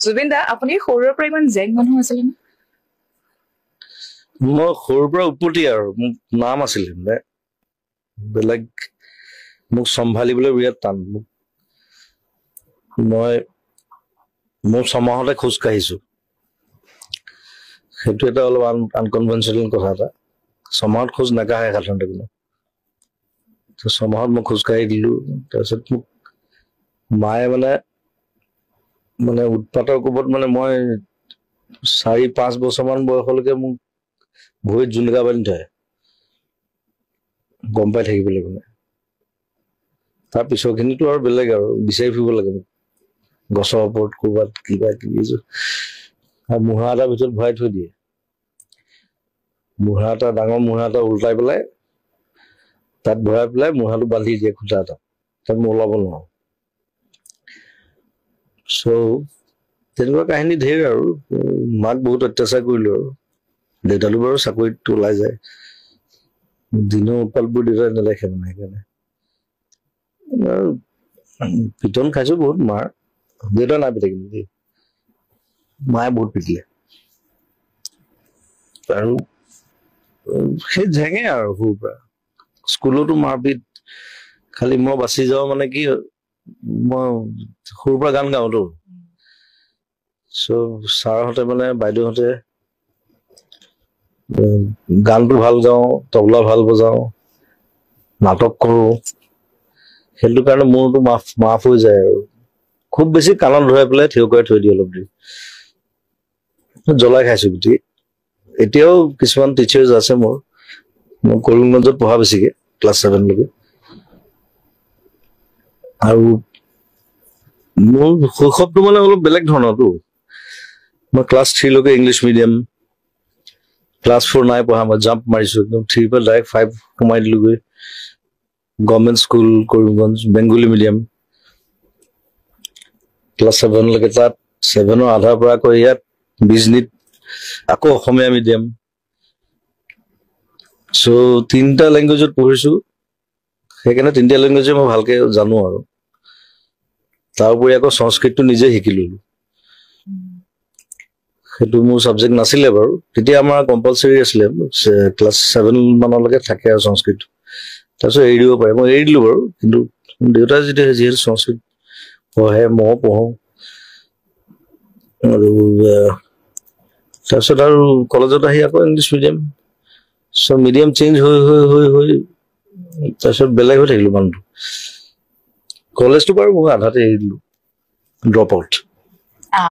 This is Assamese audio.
জুবিন দা, আপুনি সৰুৰে পৰা ইমান জেং মানুহ আছিলে নে? মই সৰুৰ পৰা উৎপতি আৰু মোক নাম আছিলে মানে বেলেগ, মোক চম্ভালিবলৈ বিৰাট টান। মোক মই মোৰ ছমাহতে খোজ কাঢ়িছো, সেইটো এটা অলপ আনকনভেনচনেল কথা এটা। ছমাহত খোজ নাকাঢ়ে সাধাৰণতে কোনো, ছমাহত মই খোজকাঢ়ি দিলো। তাৰপিছত মোক মায়ে মানে মানে উৎপাতৰ কোবত মানে মই 4-5 বছৰমান বয়সলৈকে মোক ভৰিত জুনুকা বান্ধি থয়, গম পাই থাকিবলৈ মানে। তাৰ পিছৰখিনিতো আৰু বেলেগ আৰু, বিচাৰি ফুৰিব লাগে মোক গছৰ ওপৰত ক'ৰবাত কিবা কিবি, আৰু মুঢ়া এটাৰ ভিতৰত ভৰাই থৈ দিয়ে। মুঢ়া এটা, ডাঙৰ মুঢ়া এটা ওলটাই পেলাই তাত ভৰাই পেলাই মুঢ়াটো বান্ধি দিয়ে খুটা এটা, তাত মই ওলাব নোৱাৰো। চ' তেনেকুৱা কাহিনী ধেৰ আৰু। মাক বহুত অত্যাচাৰ কৰিলো আৰু। দেউতাটো বাৰু চাকৰিত ওলাই যায়, দিনৰ উৎপাতবোৰ দেউতাই নেদেখে মানে, সেইকাৰণে আৰু পিটন খাইছো বহুত মাৰ। দেউতা নাই পিটে কিন্তু দেই, মায়ে বহুত পিটিলে। আৰু সেই জেঙে আৰু সৰুৰ পৰা স্কুলতো মাৰপিট, খালি মই বাচি যাওঁ মানে কি, মই সৰুৰ পৰা গান গাওঁতো। চ' ছাৰহঁতে মানে বাইদেউহঁতে গানটো ভাল গাওঁ, তবলা ভাল বজাওঁ, নাটক কৰোঁ, সেইটো কাৰণে মোৰতো মাফ হৈ যায় আৰু। খুব বেছি কাণত ধৰাই পেলাই থিয় কৰাই থৈ দিয়ে অলপ দেৰি, জ্বলাই খাইছো গোটেই। এতিয়াও কিছুমান টিচাৰ্ছ আছে মোৰ, মই কৰিমগঞ্জত পঢ়া বেছিকে ক্লাছ 7লৈকে। আৰু মোৰ শৈশৱটো মানে অলপ বেলেগ ধৰণৰতো। মই ক্লাছ 3লৈকে ইংলিছ মিডিয়াম, ক্লাছ 4 নাই পঢ়া, মই জাম্প মাৰিছো একদম 3ৰ পৰা ডাইৰেক্ট 5 সোমাই দিলোগৈ। Government school Karimganj, Bengali medium, class 7লৈকে তাত, 7ৰ আধাৰ পৰা আকৌ ইয়াত বিজনীত আকৌ অসমীয়া মিডিয়াম। চ' 3টা লেংগুৱেজত পঢ়িছো, সেইকাৰণে 3টা লেংগুৱেজে মই ভালকে জানো আৰু। তাৰ উপৰি আকৌ সংস্কৃতটো নিজে শিকি ললো, সেইটো মোৰ ছাবজেক্ট নাছিলে বাৰু তেতিয়া, আমাৰ কম্পালচৰি আছিলে ক্লাছ 7 মানলৈকে থাকে আৰু সংস্কৃত, তাৰপিছত এৰি দিব পাৰে। মই এৰি দিলো বাৰু, কিন্তু দেউতাই যেতিয়া যিহেতু সংস্কৃত পঢ়ে, ময়ো পঢ়ো। আৰু তাৰপিছত আৰু কলেজত আহি আকৌ ইংলিছ মিডিয়াম, চ' মিডিয়াম চেঞ্জ হৈ হৈ হৈ হৈ তাৰপিছত বেলেগ হৈ থাকিলো মানুহটো। কলেজটো বাৰু মই আধাতে এৰি দিলো, ড্ৰপ আউট।